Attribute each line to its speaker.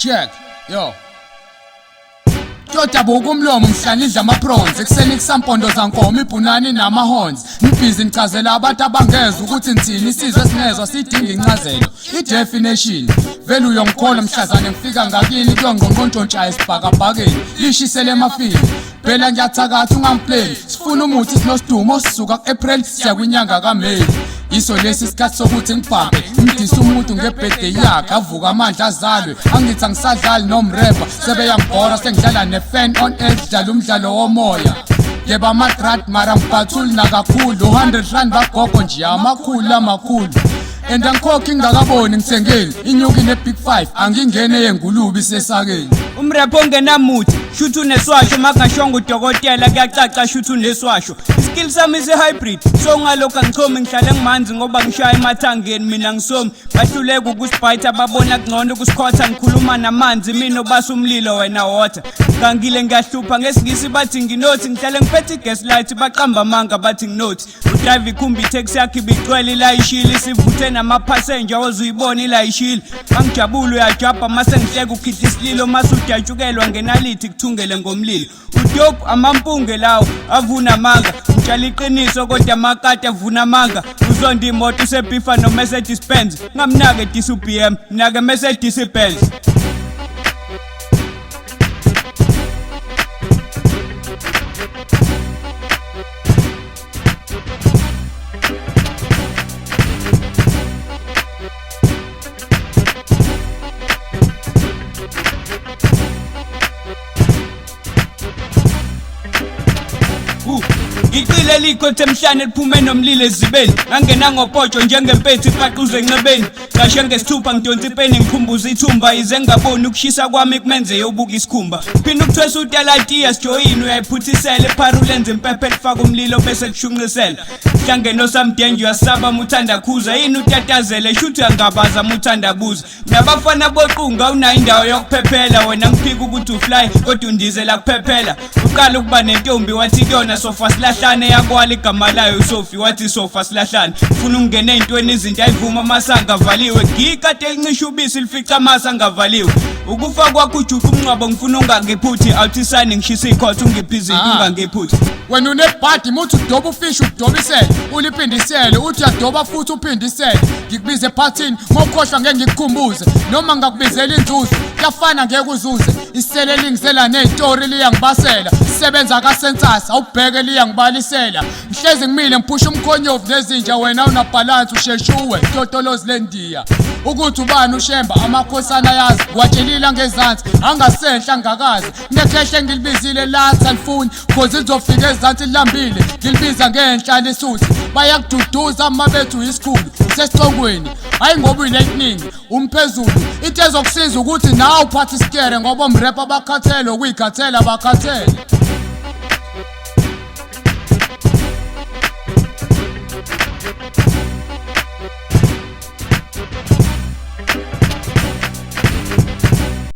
Speaker 1: Check. Yo. Kuyodabuka umlomo mhla nidla ama-prawns ekuseni kusampondo zankomo ibhunani nama-horns ngibhizi ngichazela abantu abangezwa ukuthi ngithini isizwe esingezwa sidinga incazelo i-definition vele uyongikholwa mhlazane ngifika ngakini kuyongqongqontshontsha esibhakabhakeni lishisele emafini phela ngiyathakatha ungangipleni sifuna umuthi sinosidumo sisuka ku-april siya kwinyanga kameyi yiso lesi sikhathi sokuthi ngibhampe ngidise umuntu ngebirthday yakhe avuka amandla azalwe angithi angisadlali nomrepha sebeyangibhora sengidlala ne-fan on earth dlala umdlalo womoya yeba amagrad mara ngibhathuli nakakhulu 100 rand bagogo nje amakhulu amakhulu and angikhokhi ngingakaboni ngithengeni inyuki ne-big five angingene yengulube isesakeni.
Speaker 2: Umrepho ongenamuthi shuthi uneswasho makungashongo udokotela kuyacaca shuthi uneswasho. Iskill sami isi-hybrid so ngalokhu angichomi ngihlale ngimanzi ngoba ngishaya emathangeni mina ngisomi. Bahluleka ukusibhayitha babona kungcono ukusikhotha ngikhuluma namanzi mina obasa umlilo wena water. Ngangile ngiyahlupha ngesiNgisi bathi nginothi ngihlale ngiphethe i-gaslight baqamba amanga bathi nginothi. Udrive ikhumbi itaxi yakhe ibigcwele ilayishile isivuthe namaphasenja ozuyibona ilayishile. Mangijabule uyajabha mase ngihleka ukhihla isililo mase udatshukelwa ngenalithi kuthungele ngomlilo. Udope amampunge lawo avuna amanga ngitshala iqiniso kodwa amakati avuna amanga. Uzonda imoto usebhifa no-Mercedes Benz ngamnake disa u-BM nake Mercedes Benz. Ngiqile likhothe emhlane liphume nomlilo ezibeni ngangena ngopotsho njengempethu ipaquze enxebeni ngashe ngesithupha ngidonsa ipeni ngikhumbuza ithumba yize ngingaboni ukushisa kwami kumenze yobuka isikhumba phina ukuthwesa utalatiya sijoyini uyayiphuthisela ipharu lenza impepha elifaka umlilo bese kushunqisela hlangene osamdenje uyasaba muthanda khuza yini utatazele shuthi uyangabaza muthanda buza nabafana boqunga unayo indawo yokuphephela wena ngiphika ukuthi ufly kodwa undizela kuphephela uqala ukuba nentombi wathi kuyona sofa silahlane yakwala igama layo uSophie wathi sofa silahlane ufuna ukungena ey'ntweni izinto ayivuma amasanga avaliwe gikade elincisha ubisi lifica amasa angavaliwe ukufa kwakho ujuqa umngcwabo ngifuna ungangiphuthi awuthisani ngishisa ikhotha ungiphi izinto ungangiphuthi.
Speaker 1: Wena unebhadi muthi udoba ufishi udobisele uliphindisele uthi uyadoba futhi uphindisele ngikubize ephathini mawukhohlwa ngeke ngikukhumbuze noma ngakubizela inzuzo kuyafana ngeke uzuze isele lingisela nezitori liyangibasela sebenza kasensasa awubheke liyangibalisela ngihlezi ngimile ngiphusha umkhonyovu nezinja wena unabhalansi usheshuwe totolozi lendiya ukuthi ubani ushemba amakhosana ayazi ngiwatshelile ngezansi angasenhla ngakazi nekhehle engilibizile lathi alifuni cause lizofika ezansi lilambile ngilibiza ngenhla lisuthi bayakududuza uma bethu isikhulu usesicongweni hayi ngoba uyilightning umphezulu into ezokusiza ukuthi nawe uphathe isikere ngoba omrepha bakhathele ukuyikhathela bakhathele.